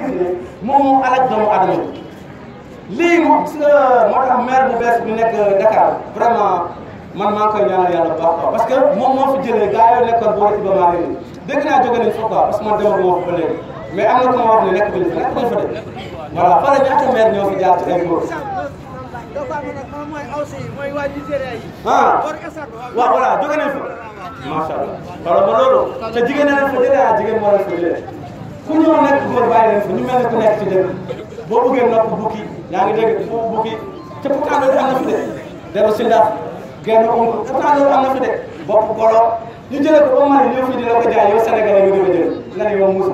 gis ne moom moo alal doomu aadama lii moo gis nga moo tax maire bu bees bi nekk Dakar vraiment man maa ngi koy ñaanal yàlla bu baax quoi parce que moom moo fi jëlee gars yoo nekkoon boo Iba Mar Diop dégg naa jóge nañ fa quoi parce que man dama ko wax ba léegi mais am na ku ma wax ne nekk duñ fa de voilà fa la ñaata maire ñoo fi jaar ci ay góor ah waaw voilà jóge nañ fa macha allah wala ba loolu te jigéen na leen fa jëlee ah jigéen moo leen fa jëlee ku ñëw nekk góor bàyyi leen fa ñu mel ne ku nekk ci dëkk boo bëggee nopp bukki yaa ngi dégg bukki te pourtant loolu am na fi de dellu si ndax genn onk pourtant loolu am na fi de bopp golo ñu jëlee ko ba Mali ñëw fii di la ko jaay yow Sénégalais nga dëgg jël nga ne yow musul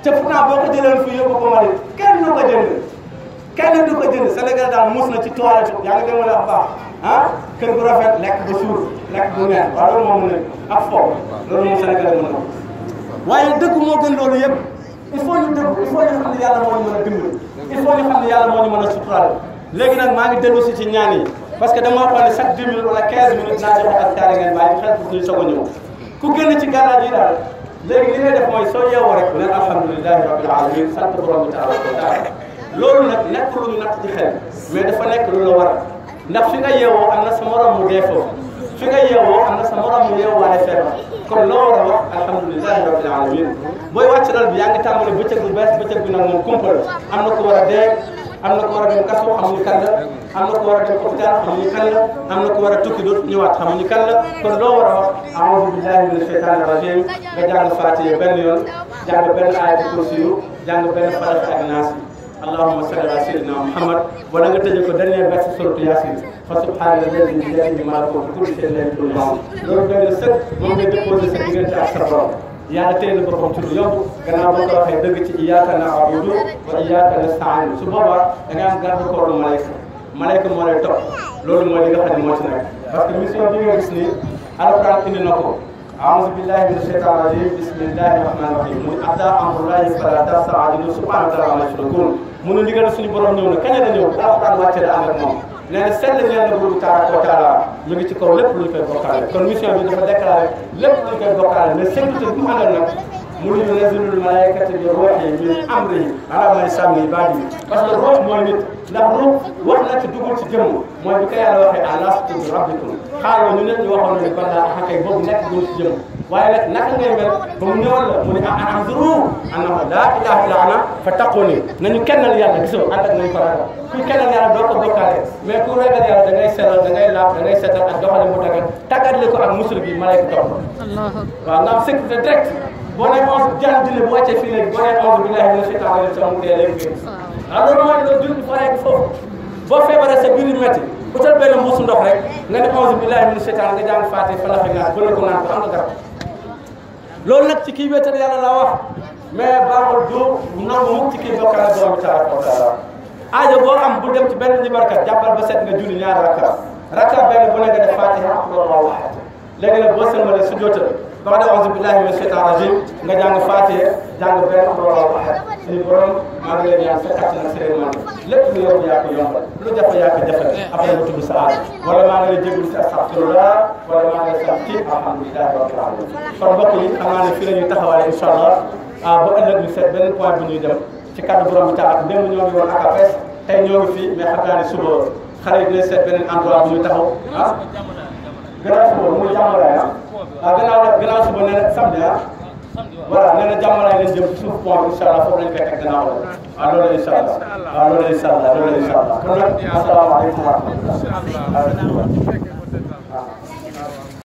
te pourtant boo ko jëlee fii yóbbu ko Mali kenn du ko jënd kenn du ko jënd Sénégal daal mus na ci toilette yaa ngi demoon wax baax ah kër gu rafet lekk ba suur lekk bu neex waaw loolu moom mën na ak foofu loolu moom Sénégalais mën na ko waaye dëgg moo gën loolu yëpp il faut ñu dëgg il faut ñu xam ne yàlla moo ñu mën a dimbali il faut ñu xam ne yàlla moo ñu mën a suturaal léegi nag maa ngi dellu si ci ñaan yi parce que dama waxoon ne chaque 10 minutes wala 15 minutes naa joxe ak taari ngeen bàyyi xel pour ñu soog a ñëw ku génn ci gàllaaj yi daal léegi li ngay def mooy soo yeewoo rek ne alhamdulilahi rabbil alamin sant borom bi taala wa taala loolu nag nekk lu ñu natt ci xel mais dafa nekk lu la war ndax fi nga yeewoo am na sa morom mu dee foofu fi nga yeewoo am na sa morom mu yeewaale feebar kon loo war a wax alhamdulilahi rabbil alamin booy wàcc dal bi yaa ngi tàmbali bëccëg bu bees bëccëg bi nag moom kumpal am na ko war a dee am na ko war a dem kaso xamuñu kan la am na ko war a dem hôpital xamuñu kan la am na ko war a tukki dootu ñëwaat xamuñu kan la kon loo war a wax a'uuzu billahi mina shaytaani rajim nga jàng Faatiha benn yoon jàng benn aaya kursi yu jàng benn Falaq ak Naas allahumma salli ala sayyidina Muhammad wala nga tëjee ko dernier verset suratu Yaasin fa subhaana alladi bi yadihi malakuutu kulli shay'in loolu doy na sëkk moom ngay déposé sa diggante ak sa borom yàlla téye na boppam ci lu yomb gannaaw boo ko waxee dëgg ci iyyaka na'budu wa iyyaka nasta'in su boobaa da nga am garde corps du malayka moo lay topp loolu mooy li nga xam ne moo ci nekk parce que mission bi nga gis nii alquran indi na ko a'uuzu billahi mina shaytaani rajim bismillahi rahmani rahim muy ata amrullahi fala tasta'jilu subhanahu wa ta'ala ma yushrikun mu ne ndigal suñu borom ñëw na kañ la ñëw alquran wàcce la ànd ak moom nee na seetlu ñeel na buur tabaraka wa taala mu ngi ci kaw lépp lu ñu koy bokkaale kon mission bi dafa déclaré lépp lu ñu koy bokkaale mais sécurité bi mu àndal nag mu ngi yunazzilul malaa'ikata bi ruuhi min amrihi ala man yashaa min ibaadihi parce que ruux mooy nit ndax ruux wax na ci dugul ci jëmm mooy bi ko yàlla waxee alastu bi rabbikum xaaroo ñu ne ñu waxoon nañu balaa axakay boobu nekk dugul ci jëmm waaye nag naka ngay mel ba mu ñëwal la mu ne anzuru annahu laa ilaaha illa ana fattaquuni nañu kennal yàlla gisoo ànd ak nañu ko ragal kuy kennal yàlla doo ko bokkaale mais ku ragal yàlla da ngay sellal da ngay laab da ngay seetal ak doxale mu dagal tàggatli ko ak musul bi malayka topp waaw nga am sécurité direct boo nee onze jaan dina bu wàccee fii léegi boo nee onze billahi mina shaytaani rajim mu dee léegi waaw loolu mooy loolu jur fa nekk foofu boo feebaree sa biir métti utal benn mbuusu ndox rek nga ne onze billahi mina shaytaani nga jàng Faatiha Falaq ak Naas bële ko naan ko am nga garab loolu nag ci kii wéetal yàlla la wax mais baaxul du nangu mukk ci kii bokkaale borom bi tabaraka wa taala aajo boo am bu dem ci benn libarkat jàppal ba set nga julli ñaari rakka benn bu ne nga def Faatiha loolu wax léegi nag boo sëlmalee su jootal ba da auzu billahi mina shaytaani rajim nga jàng Faatiha jàng benn loolu wax suñu borom maa ngi leen ñaan sa kàttan ak seen man lépp lu yomb yaa ko yombal lu jafe yaa ko jafe après nga tudd sa aada wala maa ngi lay jégalu ci astaghfirullah wala maa ngi lay sant ci alhamdulilah rabbil alamin kon mbokk yi xam naa ne fii la ñuy taxawaale incha allah ba ëllëg ñu seet benn point bu ñuy dem ci kaddu borom bi taala démb ñoo ngi woon ACAPES tey ñoo ngi fii mais xam naa ne suba xale yi dinañ seet beneen endroit bu ñuy taxaw ah gannaaw suba muy jàmmalaay ah gannaaw suba nee na samedi ah voilà nee na jàmmalaay lañ jëm ci suuf pont bi incha allah foofu lañ koy teg gannaaw la waaw loolu incha allah waaw loolu incha allah loolu incha allah kon nag asalaamaaleykum wa rahmatulah